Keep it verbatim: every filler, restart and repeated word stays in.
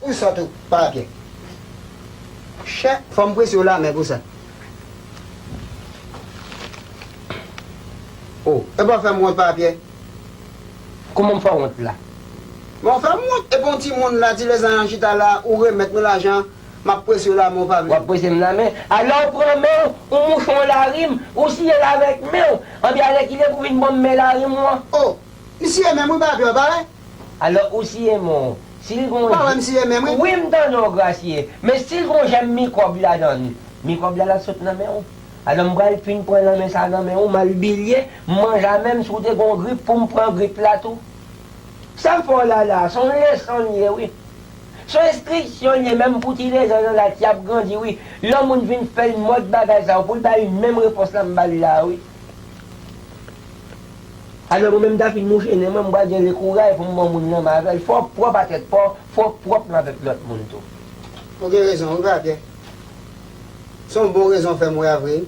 Ou sòt ou, Papyè. Chè, fò m prese w lamen pou sa. O, epa w fè m wont, Papyè. Kouman m fè w wont la? Bon, w fè m wont, epi yon timoun la, ti lèzanj an chita la, ou remèt mwen lajan, m ap prese w lamen, w pa vle. W ap prese m lamen? Alò w pran men w, ou mouche yon larim, ou siye l avèk men w. Anben alèkile pou vin ban m men larim ou an. O, m siye men m wi, Papyè, w pa wè? Alò, ou siye men w. Si l gon... Pa wè m siye men m wi. Wi, m tande w, Grasye. Men si l gon jèm mikwòb ladan l, mikwòb la, l ap sot nan men w. Alò, m pral fin pran lanmen sa nan men w, m al bilye, m manje a menm, si w te gon grip, pou m pran grip la tou. Sa m fè w la, la, se yon leson l ye, wi. Se yon enstriksyon l ye, menm pou ti lèzanj an la, ki ap grandi, wi. Lè yon moun vin fè l mòd bagay sa yo, pou l ba li menm repons la m ba l la, wi. Alò, mwen menm, m ta fin mouche nen mwen, m pral gen lekouray pou m ban moun lanmen avè l. Fò w pwòp a tèt pa w, fò w pwòp avèk lòt moun tou. Ou gen rezon, wi, Papyè. Se yon bon rezon w fè m wè a vre.